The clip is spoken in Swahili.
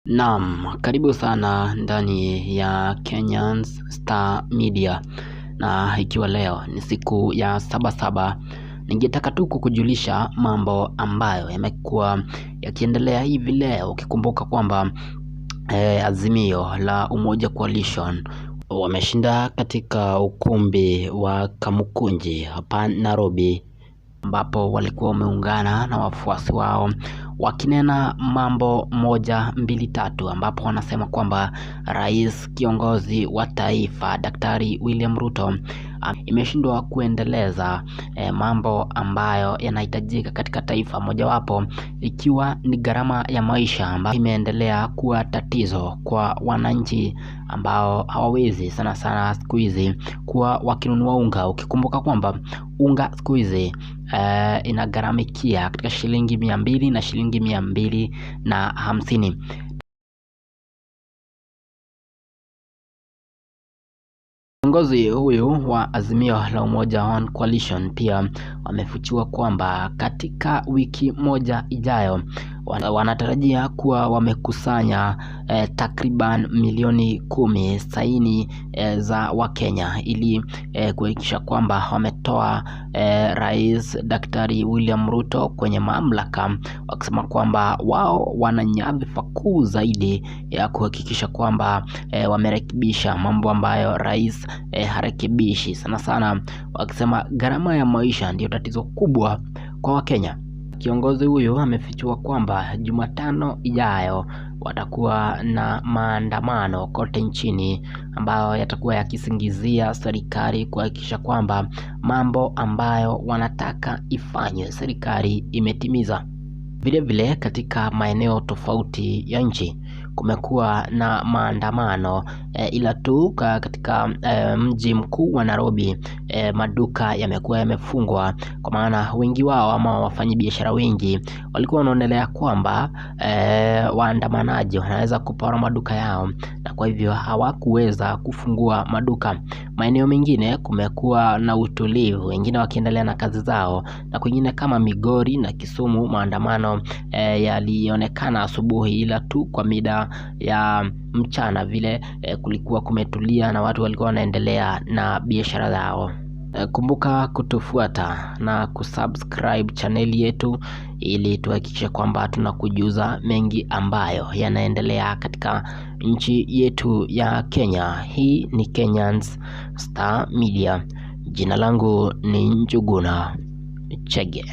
Naam, karibu sana ndani ya Kenyans Star Media, na ikiwa leo ni siku ya Sabasaba, ningetaka tu kukujulisha mambo ambayo yamekuwa yakiendelea hivi leo, ukikumbuka kwamba Azimio la Umoja Coalition wameshinda katika ukumbi wa Kamukunji hapa Nairobi, ambapo walikuwa wameungana na wafuasi wao wakinena mambo moja mbili tatu, ambapo wanasema kwamba rais kiongozi wa taifa Daktari William Ruto imeshindwa kuendeleza mambo ambayo yanahitajika katika taifa, mojawapo ikiwa ni gharama ya maisha ambayo imeendelea kuwa tatizo kwa wananchi ambao hawawezi sana sana siku hizi kuwa wakinunua unga, ukikumbuka kwamba unga siku hizi inagharamikia katika shilingi 200 na shilingi 250. Kiongozi huyu wa Azimio la Umoja One Coalition pia wamefichua kwamba katika wiki moja ijayo wanatarajia kuwa wamekusanya takriban milioni 10 saini za Wakenya ili kuhakikisha kwamba wametoa Rais Daktari William Ruto kwenye mamlaka, wakisema kwamba wao wana nyadhifa kuu zaidi ya kuhakikisha kwamba wamerekebisha mambo ambayo rais harekebishi, sana sana wakisema gharama ya maisha ndiyo tatizo kubwa kwa Wakenya. Kiongozi huyu amefichua kwamba Jumatano ijayo watakuwa na maandamano kote nchini ambayo yatakuwa yakisingizia serikali kuhakikisha kwamba mambo ambayo wanataka ifanywe serikali imetimiza. Vilevile katika maeneo tofauti ya nchi kumekuwa na maandamano ila tu katika mji mkuu wa Nairobi maduka yamekuwa yamefungwa, kwa maana wengi wao ama wafanyabiashara wengi walikuwa wanaonelea kwamba waandamanaji wanaweza kupora maduka yao, na kwa hivyo hawakuweza kufungua maduka. Maeneo mengine kumekuwa na utulivu, wengine wakiendelea na kazi zao, na kwingine kama Migori na Kisumu maandamano yalionekana asubuhi, ila tu kwa mida ya mchana vile kulikuwa kumetulia na watu walikuwa wanaendelea na biashara zao. Kumbuka kutufuata na kusubscribe chaneli yetu ili tuhakikishe kwamba tunakujuza mengi ambayo yanaendelea katika nchi yetu ya Kenya. Hii ni Kenyans Star Media. Jina langu ni Njuguna Chege.